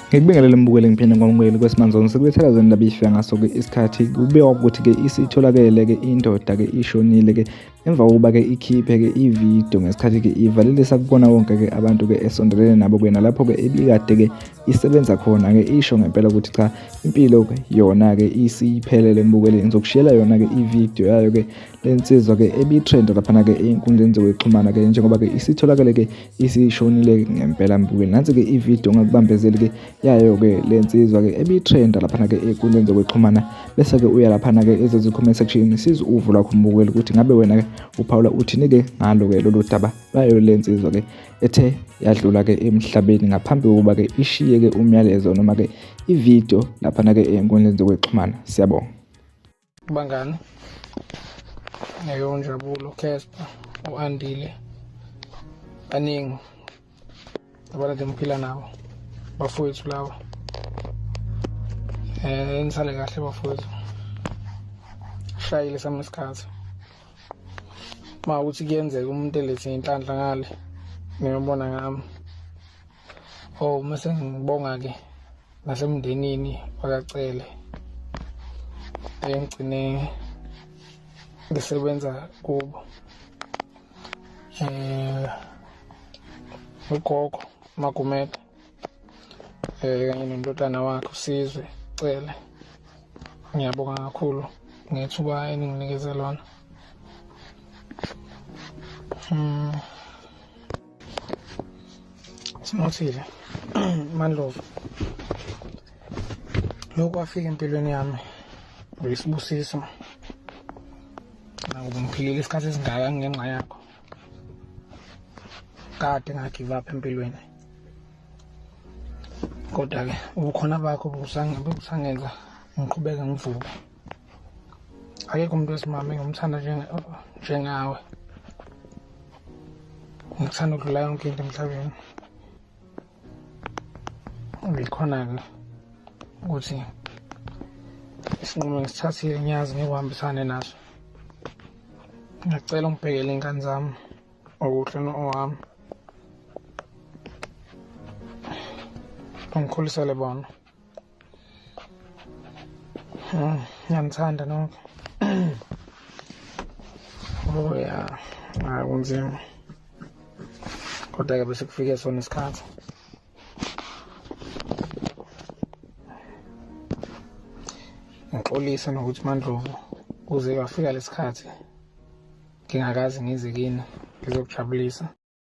Ngikubingelele mbukeli ngiphinde ngikwamukele kwesimanzonzo sekulethela zona indaba ifika ngaso-ke isikhathi kubikwa ukuthi-ke isitholakele-ke indoda-ke ishonile-ke emva kokuba-ke ikhiphe-ke ividiyo ngesikhathi-ke ivalelisa kubona wonke-ke abantu-ke esondelene nabo-ke nalapho-ke ebikade-ke isebenza khona-ke isho ngempela ukuthi cha impilo-ke yona-ke isiyiphelele mbukeli ngizokushiyela yona-ke ividiyo yayo-ke le nsizwa-ke ebitrenda laphana-ke ey'nkundleni zokuxhumana-ke njengoba-ke isitholakele-ke isishonile ngempela mbukeli nansi-ke ividiyo ungakubambezeli-ke yayo-ke le nsizwa-ke ebitrenda laphana-ke ey'nkundleni zokuxhumana bese-ke uya laphana-ke ezozi-comment section size uvo lwakho mbukeli ukuthi ngabe wena-ke uphawula uthini-ke ngalo-ke lolu daba lwayo le nsizwa-ke ethe yadlula-ke emhlabeni ngaphambi kokuba-ke ishiye-ke umyalezo noma-ke ividiyo laphana-ke ey'nkundleni zokuxhumana. Siyabonga. Bangani ngiyoNjabulo Casper uAndile baningi abantu ngiphila nabo bafowethu laba nisale kahle bafowethu shayile sami isikhathi uma ukuthi kuyenzeka umuntu elethe inhlanhla ngale ngiyobona ngami oh mase ngibonga ke nasemndenini wakaCele engigcine ngisebenza kubo eh ugogo Magumede kanye nendodana wakhe uSizwe Cele ngiyabonga kakhulu ngethuba eninginikeze lona. Sinothile Mandlovu lokhu wafika empilweni yami uyisibusiso nakuba ngiphilile isikhathi esingaka ngenxa yakho kade ngagive up empilweni kodwa-ke ubukhona bakho busangenza ngiqhubeke ngivuke akekho umuntu wesimame engimthanda njengawe ngikuthanda ukudlula yonke into emhlabeni ngikhona-ke ukuthi isinqumo ngisithathile ngiyazi ngeke uhambisane naso ngiyacela ungibhekele iy'ngane zami okuhle no-owami ungikhulisele bona. Ngiyanithanda nonke. Oh ya, hayi kunzima. Kodwa-ke bese kufike sona isikhathi. Ngixolisa nokuthi MaNdlovu kuze kwafika lesikhathi ngingakaze ngize kini ngizokujabulisa.